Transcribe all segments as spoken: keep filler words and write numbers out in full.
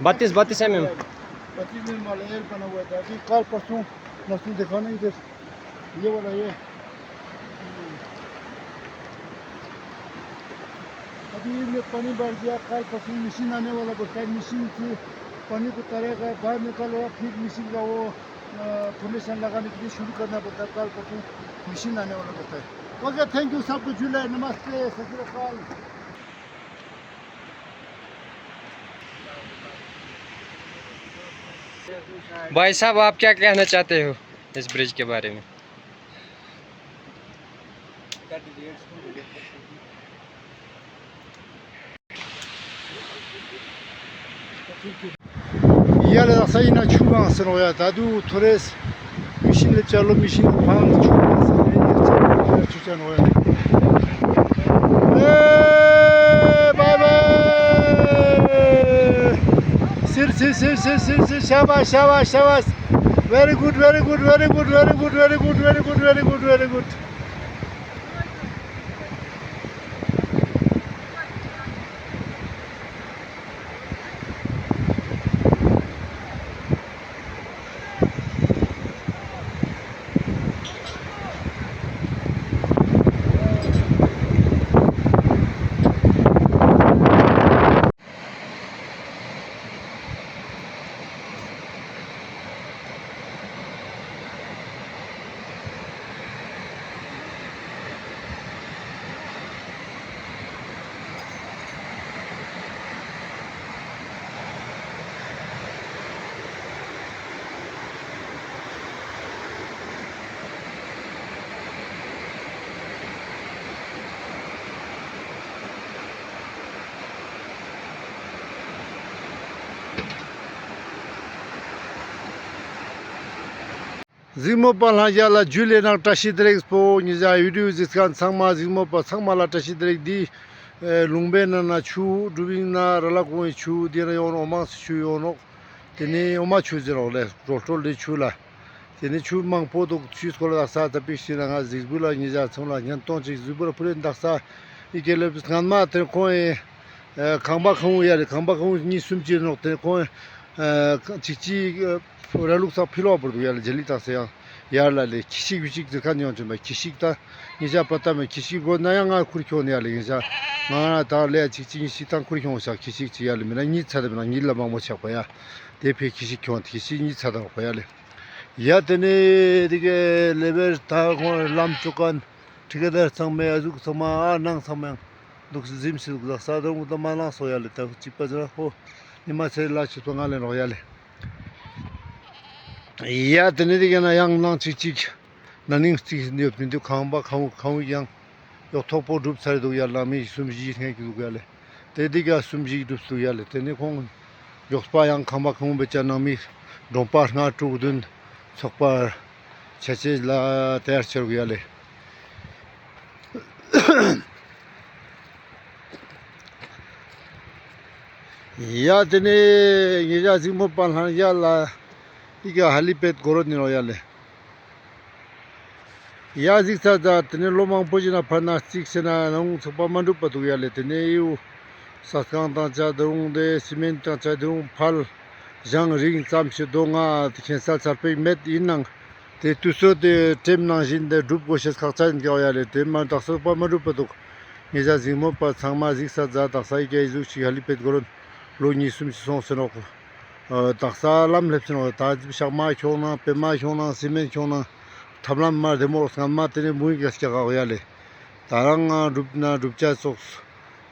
बत्तीस, बत्तीस एमएम। बत्तीस एमएम वाला एल बना हुआ था। अभी कल परसों नसुन दिखाने इधर, ये वाला ये। अभी ये पानी भर गया, कल परसों मशीन आने वाला बोलता है, मशीन से पानी को तरेगा, बाहर निकालो, फिर मशीन का वो, अ, फाउंडेशन लगाने के लिए शुरू करना पड़ता है, कल परसों मशीन आने वाला बोलता है। ओके, थैंक यू सबको, जुलाई, नमस्ते, सत श्री अकाल। भाई साहब, आप क्या कहना चाहते हो इस ब्रिज के बारे में? ཡ་ལེ། ད་ས་ཡིན་ན་ཆུ་བང་སེ་ནོག་ཡ། ད་དུ་ཐོ་རེས་མི་ཤིན་ལེ་ཅ་ལོ་མི་ཤིན་ཕང་ཆུ་བང་སེ་ནོག་ཡ། ཆུ་ཅ་ནོག་ཡ། ཨེ་བའི་བའི། སིར་སིར། ཤ་བ་ཤ་བ་ཤ་བ། Very good, very good, very good, very good, very good, very good, very good, very good. གཟིགས་མོ་པ་ལྷན་རྒྱས་ལ་ཇུ་ལེ་ནང་བཀྲ་ཤིས་བདེ་ལེགས་པོ། ཉེ་ཞ་བི་ཌིའོ་གཟིགས་མཁན་ཚང་མ་གཟིགས་མོ་པ་ཚང་མ་ལ་བཀྲ་ཤིས་བདེ་ལེགས། འདི་ཨེ་ལུང་པའི་ནང་ན་ཆུ། སྒྲུབ་ཡིག་ན་ར་ལ་ཀུང་ངི་ཆུ། འདི་ན་ཡོང་ནོག་འོ་མང་སི་ཆུ་ཡོང་ནོག། དེ་ནི་འོ་མ་ཆུ་ཟེར་རོག་ལེ། རོལ་ཏོལ་ལི་ཆུ་ལ། དེ་ནི་ཆུ་མང་པོ་འདུག། ཆུའི་སྐོར་ལ་དག་ས་ད་པིག་ཤིག་ན་ང་གཟིགས་འབུལ་ལ་ཉེ་ཞ་ཚང་ལ་ཉན་སྟོང་ཅིག་གཟིགས་འབུལ་ལ་ཕུལ་ཡིན། དག་ས་ཡི་གེ་ལེབ་སྔན་མ་དེ་ཁོང་ཨེ་ཁང་པ་ཁང་བུ་ཡ་ལེ། ཁང་པ་ཁང་བུ་གཉིས་གསུམ་ཅིག་ནོག། དེ་ཁོང་ཨེ་ཅིག་ཅིག་ར་ལུག་ཚག་ཕི་ལོག་བར་འདུག་ཡ་ལེ། ཇ་ལི་དག་ས་ཡང་ཡར་ལ་ལེ། ཁྱི་ཤིག་བི་ཤིག་ཟེར་ཁན་ཡོང་ཆེན་པ། ཁྱི་ཤིག་ད་ཉེ་ཞ་པ་ད་མེ་ཁྱི་ཤིག་དགོས་ན་ཡང་ང་ཁུར་ཁྱོང་ནི་ཡ་ལེ། ཉེ་ཞ་ང་ང་ད་ལེ་ཅིག་ཅིག་ཉིས་ཤིག་ད་ཁུར་ཁྱོང་ཤག། ཁྱི་ཤིག་ཅིག་ཡ་ལེ། མི་ན་གཉིས་ཚ་ད་མི་ན་གཉིས་ལ་མང་མོ་ཆག་པ་ཡ། དེ་ཕི་ཁྱི་ཤིག་ཁྱོང་ཁྱི་ཤིག་གཉིས་ཚ་ད་པ་ཡ་ལེ། ཡ་དེ་ནེ་དེ་གའི་ལེ་བེར་ད་ཁོང་ལམ་ཅོ་ཁན་ཁྲི་ཀ་དར་ཚང་མའི་ཨ་ཟུག་ཚང་མ་ཨ་ནང་ཚང་མའི་འདུག་སེ་གཟིམ་སེ་འདུག་ས་ས་དང་ད་མ་ལང་སོ་ཡ་ལེ། ད་ཅིག་པ་ཟེར་ཧོ་ཉི་མ་ཚེ་ལ་ཆུ་ཚོད་ལྔ་ལེན་རོགས་ཡ་ལེ། ཡ་དེ་ནེ་དེ་གའི་ན་ཡང་ནང་ཅིག་ཅིག་ན་ནིང་ཅིག་ཡོད་མི་འདུག། ཁང་པ་ཁང་བུ་ཁང་བུ་ཡང་ཡོག་ཐོག་པོ་གྲུབ་ཚར་འདུག་ཡ། ལ་མི་གསུམ་བཞི་ངེ་གི་འདུག་ཡ་ལེ། དེ་དེ་ག་གསུམ་བཞི་གྲུབ་འདུག་ཡ་ལེ། དེ་ནེ་ཁོང་མགྱོགས་པ་ཡང་ཁང་པ་ཁང་བུ་བེ་ཅ་ནང་མི་གྲོང་པ་ལྔ་དྲུག་བདུན་ཚོགས་པ་ཆ་ཆེ་ལ་དེ་ཡར་ཆེར་འདུག་ཡ་ལེ། ཡ་དེ་ནེ་ཉེ་ཞ་གཟིགས་མོ་པ་ལྷན་རྒྱས་ལ་ཡི་གེ་ཧ་ལི་པེད་གོ་རོ་ནི་རོ་ཡ་ལེ། ཡ་གཟིགས་ས་ད་དེ་ནེ་ལོ་མང་པོ་ཞིག་ན་ཕར་ན་རྩིག་ཟེར་ན་ནང་ཚགས་པ་མ་འགྲུབ་པ་འདུག་ཡ་ལེ། དེ་ནེ་ཡུ་ས་སྒང་དང་ཆ་དེ་རུང་དེ་སི་མེན་དང་ཆ་དེ་རུང་ཕལ་ཞང་རིང་ཙམ་ཞིག་འདུག། ང་དེ་ཁྱེད་ས་ཚར་པེག་མེད། ཡིན་ནང་དེ་དུས་ཚོད་དེ་ཊེམ་ནང་བཞིན་དེ་སྒྲུབ་དགོས་ཤེས་ཁག་ཅན་ཡིན་ཀྱག་ཡ་ལེ། དེ་མ་དག་ས་པ་མ་འགྲུབ་པ་འདུག། ཉེ་ཞ་གཟིགས་མོ་པ་ཚང་མ་གཟིགས་ས་ཛ་དག་ས་ཡི་གེ་ཟུག་ཞིག་ཧ་ལི་པེད་གོ་རོན་ལོ་གཉིས་གསུམ་ཞིག་སོང་ཟེར་ནོག། ཨ་དག་ས་ལམ་སླེབས་ཟེར་ནོག། ད་ཤག་མ་ཁྱོང་ནང་པེ་མ་ཁྱོང་ནང་སི་མེན་ཁྱོང་ནང་ཐབས་ལམ་མ་བདེ་མོ་སྔན་མ་དེ་ནེ་མུ་ཡིག་ག་སྐྱག་ག་ཡ་ལེ། ད་རང་ང་སྒྲུབ་ན་སྒྲུབ་ཆ་སོགས།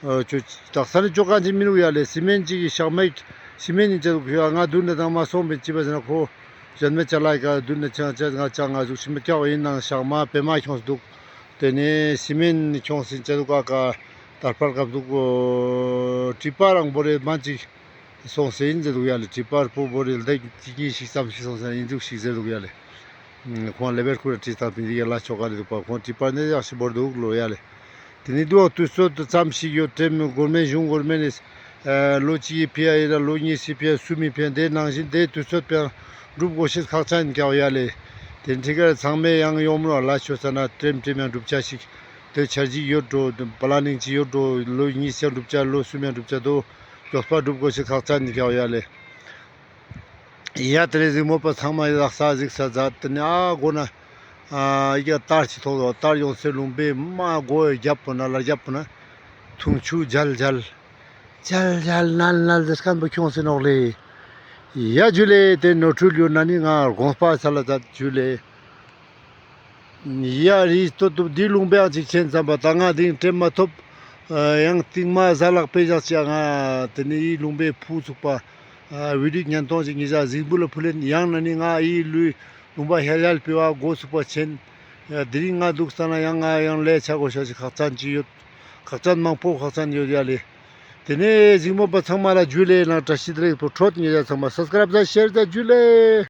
ཨ་ཅོ་དག་ས་ནི་ཅོ་ག་ཅི་མི་རུག་ཡ་ལེ། སི་མེན་ཅིག་གི་ཤག་མ་ཡིག་སི་མེན་ནི་ཅ་དུག་ཡ། ང་དུན་ན་དང་མ་སོང་པིན་ཅི་པ་ཟེར་ན་ཁོ་གཞན་མེད་ཅ་ལ་ཡི་ག་དུན་ན་ཅང་ཅ་ང་ཅང་ང་ཟུག་ཤི་མེད་ཀྱག་ཡིན་ནང་ཤག་མ་པེ་མ་ཁྱོངས་དུག། དེ་ནེ་སི་མེན་ཁྱོངས་སིན་ཅ་དུག་ཨ་ཀ་དར་པར་སྐབས་དུག། ཀྲི་པ་རང་བོ་རེ་མ་ཅིག་སོང་སེ་ཡིན་ཟེར་དུག་ཡ་ལེ། ཀྲི་པར་པོ་བོ་རེ་ལྡེག་ཅིག་གཉིས་ཤིག་ཙམ་ཤིག་སོང་སེ་ཡིན་དུག་ཤིག་ཟེར་དུག་ཡ་ལེ། ཁོང་ལེ་བེར་ཁུ་ར་ཀྲི་སྟངས་པིན་དི་ཡ་ལ་ཆོ་ག་རེ་དུག་པ། ཁོང་ཀྲི་པར་ནེ་ཡག་ཤི་བོར་དུག་ལོ་ཡ་ལེ། དེ་ནེ་དུ་བ་དུས་ཚོད་དུ་ཙམ་ཞིག་ཡོད་དྲེམ་གོར་མེན་གཞུང་གོར་མེན་ནི་ ཨ་ལོ་གཅིག་གི་ཕི་ཡ་ཡིན་ན་ལོ་གཉིས་སི་ཕི་ཡ་གསུམ་མི་ཕི་ཡ་དེ་ནང་བཞིན་དེ་དུས་ཚོད་པའང་སྒྲུབ་དགོས་ཤེས་ཁག་ཅན་ཀྱག་ཡ་ལེ། དེ་འཁྲིས་ཀར་ཚང་མས་ཡང་ཡོང་མོ་ལ་ཆོས་ས་ན་ཀྲེམ་ཀྲེམ་ཡང་སྒྲུབ་ཆ་ཞིག་དེ་འཆར་གཞི་ཡོད་འགྲོ། པ་ལ་ནིང་ཅིག་ཡོད་འགྲོ། ལོ་གཉིས་ཡང་སྒྲུབ་ཆ་ལོ་གསུམ་ཡང་སྒྲུབ་ཆ་དོ་མགྱོགས་པ་སྒྲུབ་དགོས་ཤེས་ཁག་ཅན་ཀྱག་ཡ་ལེ། ཡ་དེ་རེ་གཟིགས་མོ་པ་ཚང་མ་ཡ་ལག་ས་གཟིགས་ས་མཛད་དེ་ནི་ཨ་མགོ་ན་ཨ་ཡ་དར་ཅིག་ཐོགས་དོ། དར་ཡོང་སའི་ལུང་པའི་མ་མགོ་ཡ་རྒྱབ་པོ་ན་ལ་རྒྱབ་པོ་ན་འཐུང་ཆུ་འཇལ་འཇལ་འཇལ་འཇལ་ནལ་ནལ་ཟེར་མཁན་པོ་ཁྱོངས་སེ་ནོག་ལེ། ཡ་ཇུ་ལེ། དེ་ནོར་འཁྲུལ་ཡོད་ན་ནི་ང་དགོངས་པ་ཚ་ལ་མཛད། ཇུ་ལེ། ཡ་རི་ཏོ་ཏུབ་འདི་ལུང་པའང་ཅིག་ཆེན་ཙམ་པ་ད་ང་དེང་དྲན་མ་ཐོབ། ཡང་སྟིང་མ་ཟ་ལག་པེ་ཞག་ཅིག་ང་དེ་ནི་ཡི་ལུང་པའི་ཕུ་ཚུགས་པ་བི་ཌིའོ་ཉན་ཐོང་ཅིག་ཉི་ཞག་གཟིགས་འབུལ་ལ་ཕུལ་ལེན། ཡང་ན་ནི་ང་ཡི་ལུས་ལུང་པ་ཧེལ་ཧེལ་པེ་བ་མགོ་ཚུགས་པ་ཆེན། ཡ་དེ་རིང་ང་འདུག་ས་ན་ཡང་ང་ཡང་ལས་ཆ་དགོས་ཤ་ཞིག་ཁག་ཅན་ཅིག་ཡོད། ཁག་ཅན་མང་པོ་ཁག་ཅན་ཡོད་ཡ་ལེ། དེ་ནས་གཟིགས་མོ་པ་ཚང་མ་ལ་ཇུ་ལེ་ནང་བཀྲ་ཤིས་བདེ་ལེགས་པོ་འཕྲོད། ཉེ་ཞག་ཚང་མ་སབ་སི་ཀ་རབ་དང་ཤེར་དང་ཇུ་ལེ།